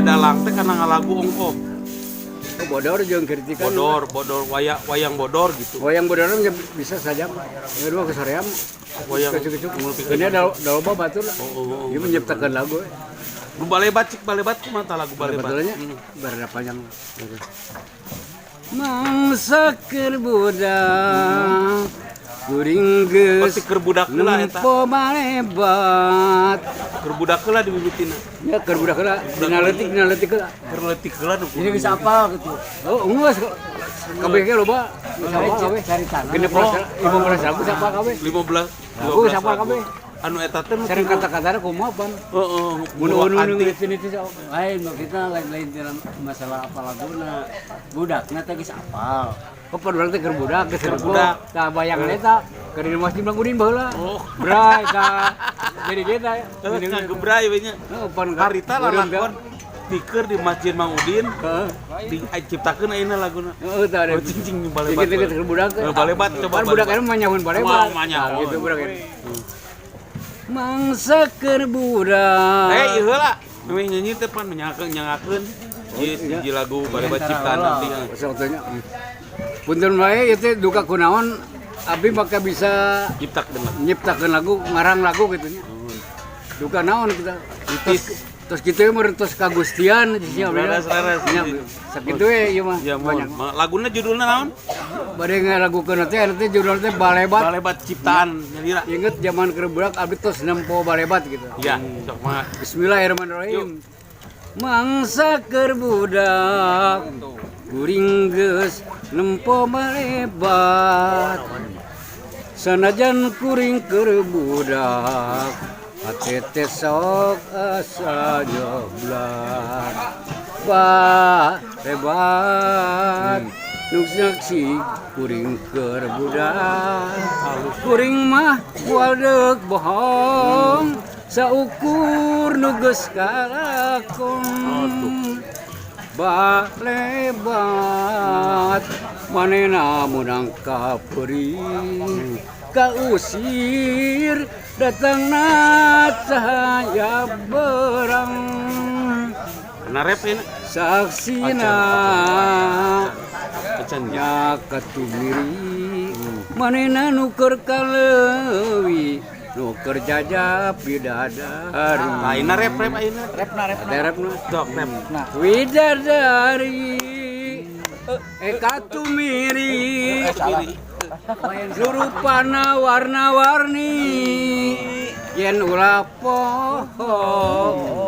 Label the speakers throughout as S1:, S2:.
S1: Kadalang teh karena ngalagu ongkoh.
S2: Oh, bodor jeung kritikan.
S1: Bodor, bodor wayang, wayang bodor gitu.
S2: Wayang bodor mah bisa saja. Yang kedua kesoream.
S1: Wayang
S2: Kecuk-kecuk. Ini ada loba batur lah.
S1: Oh.
S2: Dia menciptakan lagu.
S1: Lu balebat, cik balebat kumaha tah lagu balebat?
S2: Betulnya berada panjang. Mangsa keur budak kuring geus
S1: Pasti keur budak heula eta.
S2: Nempo balebat.
S1: Keur budak heula dimimitina.
S2: Ya keur budak heula, dina leutik, dina leutik heula.
S1: Keur leutik heula nu.
S3: Jadi bisa apal gitu.
S2: Oh, geus kabeh ge loba. Geus apal kabeh.
S3: Cari tanah.
S2: 16, 15 lagu siapa kabeh?
S1: 15
S2: Lagu
S1: 12
S2: siapa
S1: lagu.
S2: kabeh?
S1: Anu eta teh nu
S2: Sering kata-katana kumaha pan?
S1: Heeh,
S2: Mun unu
S1: antik.
S2: itu
S3: Lain maksudnya lain-lain dalam masalah apa laguna. Budakna teh geus apal.
S2: Oh, pada urang teh keur budak, geus
S1: Keur
S2: keur
S1: budak.
S2: Tah bayangan eta keur di masjid Mang Udin baheula.
S1: Oh.
S2: Bray ka jadi kita.
S1: Heeh, ngagebray we nya.
S2: Heeh, pan
S1: Harita lalakon pikir di Masjid Mang Udin
S2: Heeh.
S1: diciptakeun ayeuna laguna.
S2: Heeh, tah ada.
S1: Oh, cing-cing balebat.
S2: Dikit-dikit keur budak.
S1: Eh, balebat coba.
S2: Pan budak eta mah nyahun balebat.
S1: Wah, mah nyaho.
S2: Nah, gitu budak eta. Mangsa keur budak.
S1: Eh, ieu heula. Memang nyanyi teh pan nyangakeun nyangakeun. Ieu hiji lagu balebat ciptaan abdi.
S2: Waktunya. Punten wae ieu teh duka kunaon abdi maka bisa
S1: Nyiptakeun lagu.
S2: Nyiptakeun lagu, ngarang lagu gitu nya. Duka naon kita. Terus terus kitu meureun tos kagustian di sini.
S1: Leres, leres.
S2: Nya, sakitu we ieu mah.
S1: Ya,
S2: banyak.
S1: mohon. Laguna judulna naon?
S2: Bade ngalagukeun teh eta teh judul teh Balebat.
S1: Balebat ciptaan nyalira.
S2: Inget zaman keur budak abdi tos nempo balebat gitu.
S1: Ya, sok mah.
S2: Bismillahirrahmanirrahim. Mangsa keur budak kuring geus nempo balebat. Sanajan kuring keur budak hate teh sok asa nyoblak. Balebat nu saksi kuring keur budak. Kuring mah moal deuk bohong saukur nu geus kalakon. Balebat manehna meunang kapeuri kausir datangna cahaya berang.
S1: Kena rap ini.
S2: Saksina
S1: Acan ya.
S2: Nya katumiri manehna nu keur kaleuwi nu keur jajap bidadari.
S1: Ayeuna rap rap ayeuna.
S3: Repna repna.
S2: Ada repna.
S1: Sok rap.
S2: Widadari eh katumiri nu rupana warna-warni yen ulah poho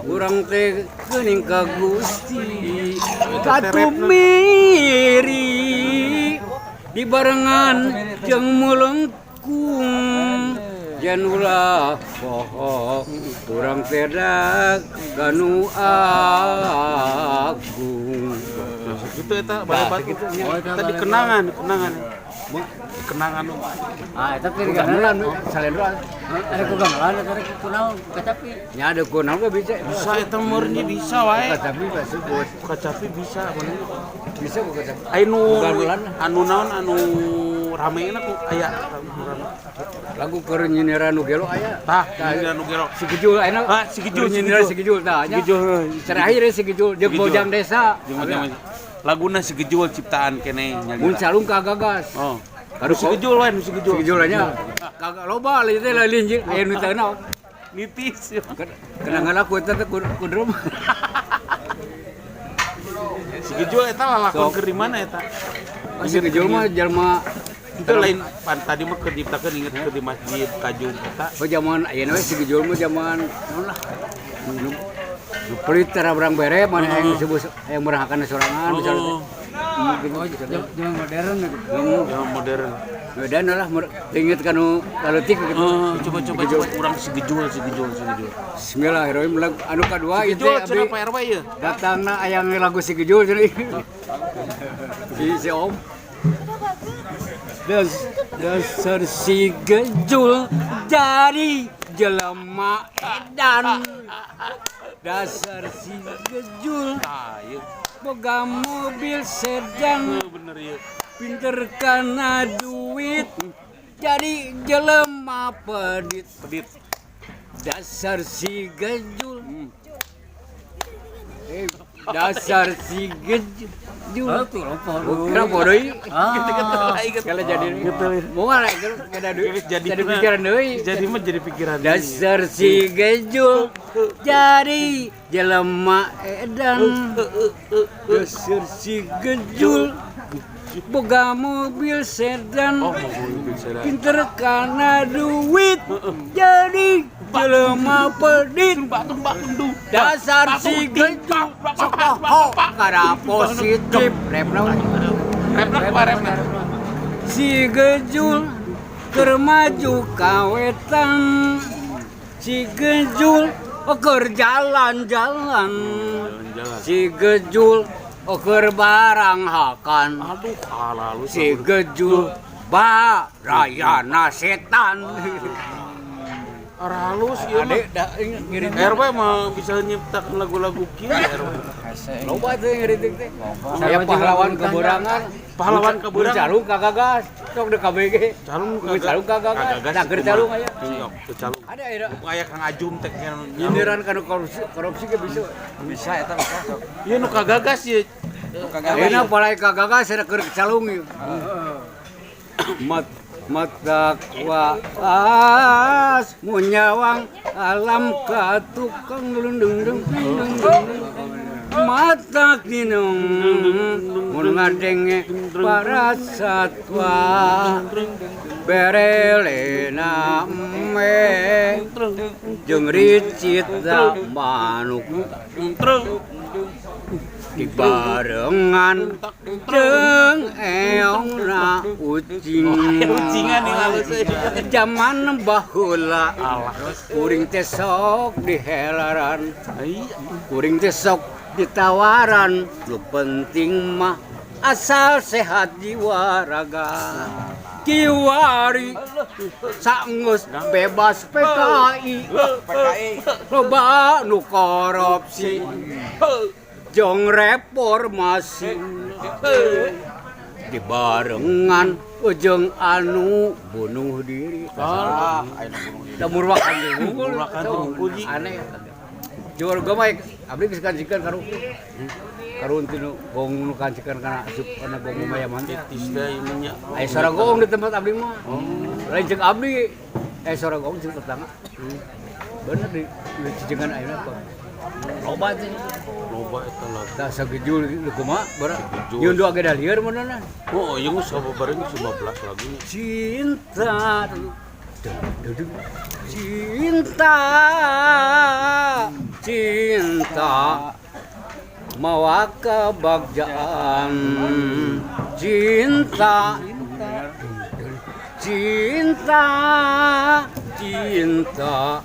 S2: urang teh geuning ka Gusti. Katumiri dibarengan jeung mulengkung yen ulah poho urang teh kanu agung.
S1: Gitu eta balebat.
S2: Nah, gitu nya.
S1: Tadi kenangan, kenangan. Kenangan.
S3: Ah, eta teh
S2: Gamelan salendro.
S3: Ada ku gamelan eta rek kunaon kacapi.
S2: Nya ada kunaon ge bisa.
S1: Bisa eta meureunnya bisa wae.
S2: Kacapi bisa bos.
S1: Kacapi bisa bener.
S2: Bisa bukan kacapi.
S1: Anu
S2: Gamelan.
S1: Anu naon anu ramena ku aya rame.
S2: Lagu keur nyindiran nu gelo aya.
S1: Tah, nyindiran nu gelo.
S2: Si Gejul ayeuna.
S1: Ah, si Gejul,
S2: Keur
S1: si
S2: nyindiran
S1: Gejul.
S2: si Gejul tah nya.
S1: Si Gejul.
S2: Terakhir ya si Gejul jeung
S1: Si Gejul.
S2: Bojang Desa.
S1: Jeung Bojang. Laguna si Gejul ciptaan kene nyalira.
S2: Mun calung kagagas.
S1: Oh.
S2: Aduh,
S1: Si Gejul wae nu si Gejul.
S2: Si Gejul nya. Kagak loba leuy teh lain jeung aya nu teu naon.
S1: Nitis.
S2: Kenangan aku eta teh kudrum.
S1: Si Gejul eta lalakon
S2: Sok.
S1: keur di mana eta?
S2: Si Gejul mah jelema
S1: Itu lain pan tadi mah keur nyiptakeun inget keur di masjid kajung eta.
S2: Oh zaman ayeuna we si Gejul mah zaman naon lah. Nu nu pelit tara berang bere mana yang disebut yang merahkan sorangan misalnya teh.
S1: Oh,
S2: Gitu, gitu.
S3: Zaman modern gitu.
S1: zaman modern.
S2: Medan lah inget kanu laletik gitu.
S1: Oh, coba coba coba urang si Gejul, si Gejul, si Gejul.
S2: Bismillahirrahmanirrahim lagu anu kadua
S1: Si
S2: ieu
S1: Gejul
S2: teh
S1: cenah
S2: abdi
S1: Pak RW ieu.
S2: datangna aya lagu si Gejul cenah. Si Om. Dasar si Gejul jadi jelema edan. Dasar si Gejul
S1: Tah, ieu.
S2: Boga mobil sedan.
S1: Heuh, bener ieu.
S2: Pinter karena duit jadi jelema pedit.
S1: Pedit.
S2: Dasar si Gejul. Eh, Dasar si gejul.
S3: Oh, tuh lupa.
S2: Kira bodoh.
S3: Ah,
S2: Kalau jadi mau nggak kada duit
S1: Jadi
S2: jadi pikiran deui.
S1: Jadi mah jadi pikiran.
S2: Dasar si gejul jadi jelema edan. Dasar si gejul boga mobil sedan.
S1: Oh, mau mobil sedan.
S2: Pinter karena duit jadi jelema pedit. Dasar si gejul sok poho kada positif. Repna
S1: Repna kumaha repna?
S2: Si gejul keur maju kawetan. Si gejul keur jalan-jalan.
S1: Jalan-jalan.
S2: Si gejul keur barang hakan.
S1: Aduh, ala lu.
S2: Si gejul barayana setan.
S1: Aralus ieu mah.
S2: Adek dah ngiring.
S1: RW mah bisa nyiptakan lagu-lagu kieu RW.
S2: Loba tuh ngeritik teh. Saya pahlawan keberangan.
S1: Pahlawan keberangan.
S2: Calung kagagas. Sok di KBG.
S1: Calung
S2: Calung kagagas. Nah, keur calung aya.
S1: Iya, keur calung.
S2: Ada aya.
S1: Aya Kang Ajum teh kan.
S2: Nyindiran kana korupsi, korupsi ge bisa.
S4: Bisa eta bisa sok.
S1: Ieu nu kagagas ieu.
S2: Ayeuna palai kagagas ada keur calung ieu. Mat mata kuas munyawang alam katukang lundung dung dung dung mata kinung mun ngadenge para satwa berelena me jeung ricita manuk dibarengan jeung eongna ucing.
S1: Ucingan nih halus.
S2: Zaman baheula kuring teh sok dihelaran, kuring teh sok ditawaran, nu penting mah asal sehat jiwa raga. Kiwari sanggeus bebas PKI, loba nu korupsi jong reformasi dibarengan jeung anu bunuh diri.
S1: Ah,
S2: da murwakan teh hungkul.
S1: Murwakan teh hungkul, Ji.
S2: Aneh. Jual gua mah abdi geus kancikan karu. Karun tinu gong nu kancikan kana asup kana gong mayaman teh.
S1: Titis teh ieu nya.
S2: Aya suara gong di tempat abdi mah. Lain ceuk abdi. Aya suara gong ceuk tetangga. Bener di cicengan ayeuna kok. Loba teh.
S1: Loba eta lagu.
S2: Tah sagejul lu kumaha bara.
S1: Sagejul.
S2: Yeun dua ge da lieur meunana.
S1: Oh, ieu geus sababareng 15 lagunya.
S2: Cinta cinta cinta mawa kebagjaan, cinta cinta cinta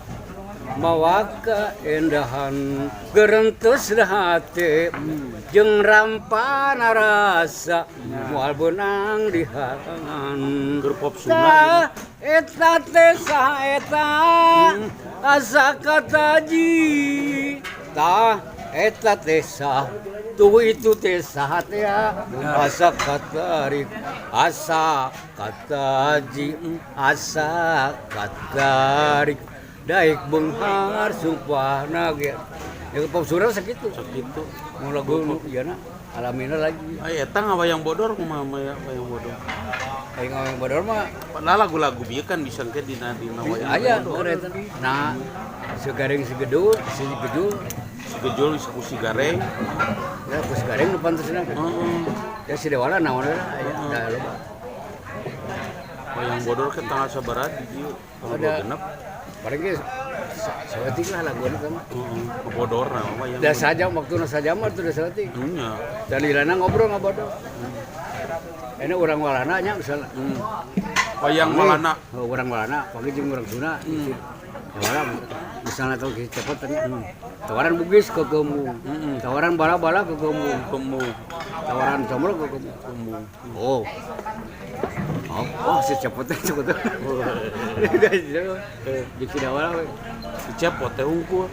S2: mawa keindahan, gerentes hati jeung rampana rasa moal beunang di halangan.
S1: Keur pop Sunda.
S2: Ta eta teh saeta asa kataji, tah eta teh sah tuh itu teh saha teh asa katarik, asa kataji, asa katarik daik beunghar sumpahna ge. Ya pop Sunda sakitu.
S1: Sakitu.
S2: Mau lagu nu ieu na alamina lagi.
S1: Ay, eta ngawayang bodor kumaha wayang bodor?
S2: Aing ngawayang bodor mah
S1: Padahal lagu-lagu bieu kan bisa engke dina dina wayang
S2: aya
S1: bodor.
S2: eta. Nah, segaring segedul, segejul,
S1: Segejul bisa ku si gareng.
S2: Ya ku si gareng nu pantesna.
S1: Heeh.
S2: Ya si Dewala naon aya da loba.
S1: Wayang bodor kan tanggal sabaraha di dieu? Tanggal
S2: Ada.
S1: 26.
S2: Paling ge saeutik lah laguna teh mah.
S1: Heeh, bodor nah wayang.
S2: Da saja waktuna saja mah tuh da saeutik.
S1: Nya.
S2: Dan ilana ngobrol ngabodor. Ini orang Walana nya misalnya.
S1: Wayang Walana.
S2: Oh, orang Walana, pagi jeung orang Sunda. Tawaran misalnya tahu kita cepot tanya. Tawaran Bugis ke Gembung. Tawaran bala-bala ke Gembung.
S1: Kemu.
S2: Tawaran comro ke Gembung.
S1: Kemu.
S2: Oh. Oh, oh si cepot teh cepot. Di Kidawala we.
S1: Si cepot teh hungkul.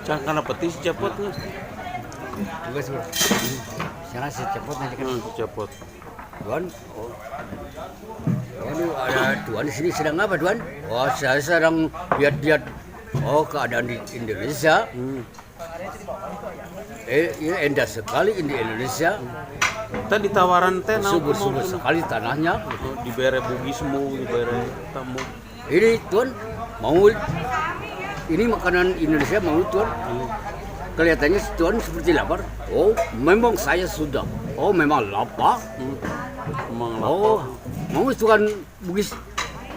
S1: Can kana peti si cepot geus.
S2: Geus bro. Misalnya si cepot nanti kan.
S1: Si cepot.
S2: Tuan, oh. Waduh, ada Tuan di sini sedang apa, Tuan? Oh, saya sedang lihat-lihat Oh, keadaan di Indonesia. Ya, indah sekali di Indonesia.
S1: Tadi tawaran teh naon?
S2: Subur-subur sekali tanahnya.
S1: Dibere bugis mu, dibere tamu.
S2: Ini tuan mau ini makanan Indonesia mau, tuan? Kelihatannya tuan seperti lapar. Oh, memang saya sudah. Oh, memang lapar.
S1: Emang lapar.
S2: Oh, mau tuan Bugis?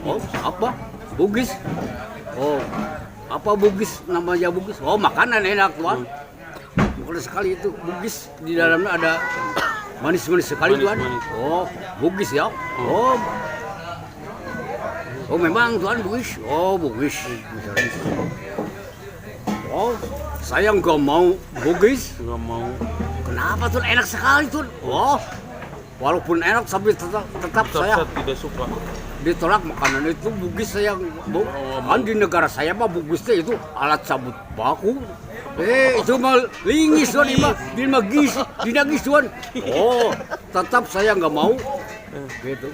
S2: Oh, apa? Bugis? Oh, apa Bugis? Namanya Bugis. Oh, makanan enak, tuan. Makanan sekali itu Bugis, di dalamnya ada manis-manis sekali, tuan.
S1: Manis-manis.
S2: Oh, Bugis ya. Oh. Oh, memang tuan Bugis. Oh, Bugis. Misalnya. Oh, saya nggak mau Bugis.
S1: Nggak mau.
S2: Kenapa tuh, enak sekali tuh? Oh, walaupun enak tapi tetap, tetap
S1: Tetap
S2: saya
S1: saya tidak suka.
S2: Ditolak makanan itu Bugis saya bu, kan di negara saya mah Bugis teh itu alat cabut paku. Eh, itu mah lingis tuan, ini mah di mah gis, dina gis tuan. Oh, tetap saya nggak mau. Gitu.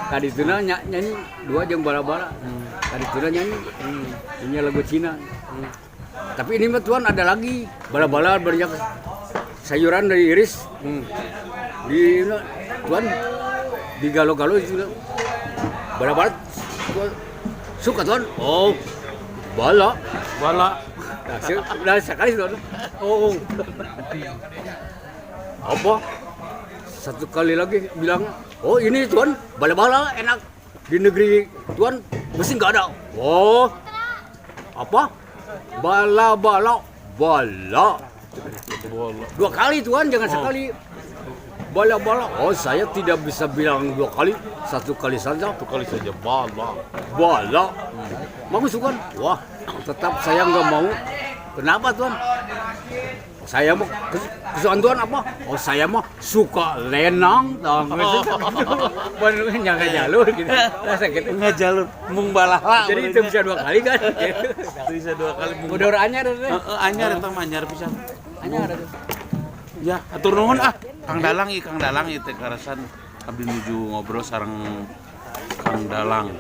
S2: Tadi itu nyanyi dua jeung bala-bala. Tadi itu nyanyi. Ini lagu Cina. Tapi ini mah tuan ada lagi bala-bala banyak sayuran dari iris. Di tuan di galo-galo itu bala-bala tuan, suka tuan. Oh, bala.
S1: Bala.
S2: Nah, nah sekali tuan. Oh, apa? Satu kali lagi bilang, oh ini tuan bala-bala enak di negeri tuan mesti nggak ada. Oh, apa? Bala-bala, bala.
S1: Bala.
S2: Dua kali tuan, jangan sekali. Bala-bala. Oh, saya tidak bisa bilang dua kali, satu kali saja.
S1: Satu kali saja bala.
S2: Bala. Bagus tuan. Wah, tetap saya nggak mau. Kenapa tuan? Saya mau kesukaan tuan apa? Oh, saya mah suka lenang. Tong. Bener nyangka jalur gitu. Rasa gitu.
S1: Enggak jalur mung balala.
S2: Jadi itu bisa dua kali kan?
S1: Itu bisa dua kali mung.
S2: Udah anyar teh.
S1: Heeh, anyar eta mah, anyar pisan.
S2: Anyar tuh.
S1: Ya, atur nuhun ah. Kang Dalang ieu, Kang Dalang ieu teh karasan abdi nuju ngobrol sareng Kang Dalang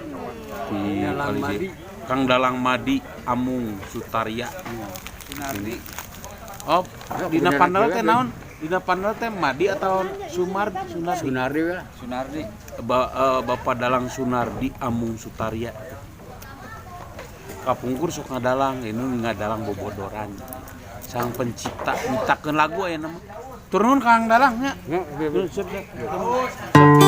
S1: di
S3: Dalang
S1: Kaliji.
S3: Madi.
S1: Kang Dalang Madi Amung Sutarya.
S3: Sunardi.
S1: Oh, dina panel teh naon? Dina panel teh Madi atau Sumar Sunardi?
S2: Sunardi lah.
S3: Sunardi.
S1: Bapak Dalang Sunardi Amung Sutarya. Kapungkur sok ngadalang, ini ngadalang bobodoran. Sang pencipta nyiptakeun lagu aya nama. Turun Kang Dalang nya.
S2: Ya,
S1: Siap, siap.